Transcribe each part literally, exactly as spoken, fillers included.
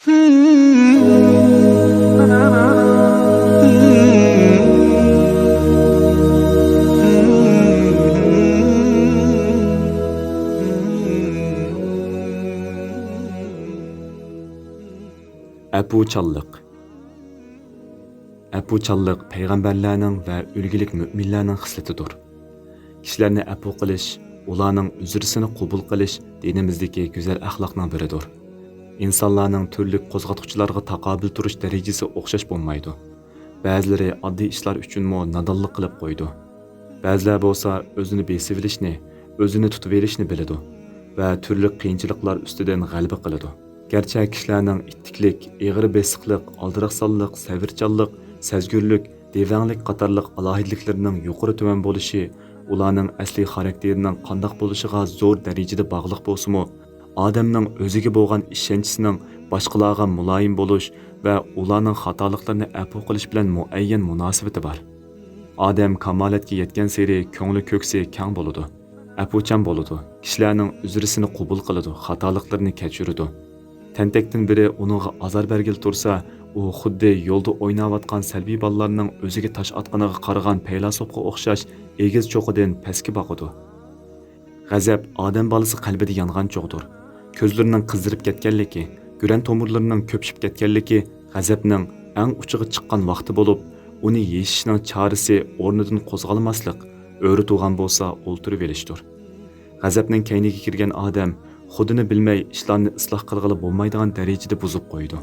ئەپۇچانلىق. ئەپۇچانلىق پەيغەمبەرلەرنىڭ ۋە ئۈلگىلىك مۆمىنلەرنىڭ خىسلىتىدۇر. كىشىلەرنى ئەپۇ قىلىش، ئۇلارنىڭ ئۆزرىسىنى قوبۇل قىلىش دىنىمىزدىكى گۈزەل ئەخلاقنىڭ بىرىدۇر. ئىنسانلارنىڭ تۈرلۈك قوزغاتقۇچىلارغا تاقابىل تۇرۇش دەرىجىسى ئوخشاش بولمايدۇ. بەزىلىرى ئاددىي ئىشلار ئۈچۈنمۇ نادانلىق قىلىپ قويىدۇ. بەزىلەر بولسا ئۆزىنى بېسىۋېلىشنى، ئۆزىنى تۇتۇۋېلىشنى بىلىدۇ ۋە تۈرلۈك قىيىنچىلىقلار ئۈستىدىن غەلىبە قىلىدۇ. گەرچە كىشىلەرنىڭ ئىتتىكلىك، ئېغىر بېسىقلىق، ئالدىراقسانلىق، سەۋرچانلىق، سەزگۈرلۈك، دېۋەڭلىك قاتارلىق ئالاھىدىلىكلىرىنىڭ يۇقىرى تۆۋەن بولۇشى ئۇلارنىڭ ئەسلىي خاراكتېرىنىڭ قانداق بولۇشىغا زور دەرىجىدە باغلىق بولسىمۇ، ئادەمنىڭ ئۆزىگە بولغان ئىشەنچىسىنىڭ باشقىلارغا مۇلايىم بولۇش ۋە ئۇلارنىڭ خاتالىقلىرىنى ئەپۇ قىلىش بىلەن مۇئەييەن مۇناسىۋىتى بار. ئادەم كامالەتكە يەتكەنسېرى كۆڭلى كۆكسى كەڭ بولىدۇ، ئەپۇچان بولىدۇ، كىشىلەرنىڭ ئۆزرىسىنى قوبۇل قىلىدۇ، خاتالىقلىرىنى كەچۈرىدۇ. تەنتەكتىن بىرى ئۇنىڭغا ئازار بەرگىلى تۇرسا، ئۇ خۇددى يولدا ئويناۋاتقان سەبىي بالىلارنىڭ ئۆزىگە تاش ئاتقىنىغا قارىغان پەيلاسوپقا ئوخشاش ئېگىز چوققىدىن پەسكە باقىدۇ. غەزەپ ئادەم بالىسى قەلبىدە يانغان چوغدۇر. كۆزلىرىنىڭ قىزىرىپ كەتكەنلىكى، گۈرەن تومۇرلىرىنىڭ كۆپۈشۈپ كەتكەنلىكى غەزەپنىڭ ئەڭ ئۇچىغا چىققان ۋاقتى بولۇپ، ئۇنى يېشىشنىڭ چارىسى ئورنىدىن قوزغالماسلىق، ئۆرە تۇرغان بولسا ئولتۇرۇۋېلىشتۇر. غەزەپنىڭ كەينىگە كىرگەن ئادەم خۇدىنى بىلمەي ئىشلارنى ئىسلاھ قىلغىلى بولمايدىغان دەرىجىدە بۇزۇپ قويىدۇ.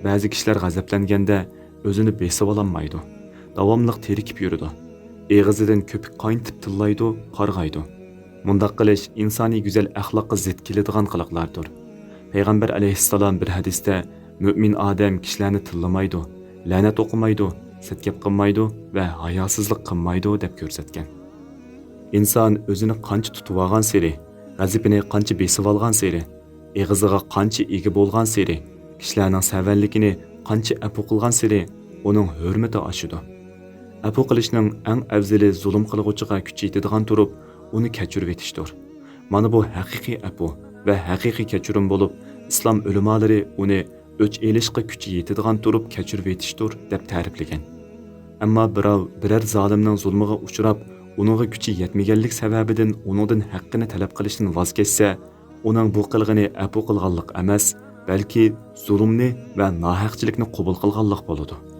بەزى كىشىلەر غەزەپلەنگەندە ئۆزىنى بېسىۋالالمايدۇ. داۋاملىق تېرىكىپ يۈرىدۇ. ئېغىزىدىن كۆپۈك قاينىتىپ تىللايدۇ، قارغايدۇ. مۇنداق قىلىش ئىنسانىي گۈزەل ئەخلاققا زىت كېلىدىغان قىلىقلاردۇر. پەيغەمبەر ئەلەيھىسسالام بىر ھەدىستە، مۆمىن ئادەم كىشىلەرنى تىللىمايدۇ، لەنەت ئوقۇمايدۇ، سەت گەپ قىلمايدۇ ۋە ھاياسىزلىق قىلمايدۇ، دەپ كۆرسەتكەن. ئىنسان ئۆزىنى قانچە تۇتۇۋالغانسېرى، غەزىپىنى قانچە بېسىۋالغانسېرى، ئېغىزىغا قانچە ئىگە بولغانسېرى، كىشىلەرنىڭ سەۋەنلىكىنى قانچە ئەپۇ قىلغانسېرى، ئۇنىڭ ھۆرمىتى ئاشىدۇ. ئەپۇ قىلىشنىڭ ئەڭ ئەۋزىلى زۇلۇم قىلغۇچىغا كۈچى يېتىدىغان تۇرۇپ، ئۇنى كەچۈرۈۋېتىشتۇر. مانا بۇ ھەقىقىي ئەپۇ ۋە ھەقىقىي كەچۈرۈم بولۇپ، ئىسلام ئۆلىمالىرى ئۇنى ئۆچ ئېلىشقا كۈچى يېتىدىغان تۇرۇپ كەچۈرۈۋېتىشتۇر، دەپ تەرىپلىگەن. ئەمما بىراۋ بىرەر زالىمنىڭ زۇلمىغا ئۇچراپ، ئۇنىڭغا كۈچى يەتمىگەنلىك سەۋەبىدىن ئۇنىڭدىن ھەققىنى تەلەپ قىلىشتىن ۋاز كەچسە، ئۇنىڭ بۇ قىلغىنى ئەپۇ قىلغانلىق ئەمەس، بەلكى زۇلۇمنى ۋە ناھەقچىلىكنى قوبۇل قىلغانلىق بولىدۇ.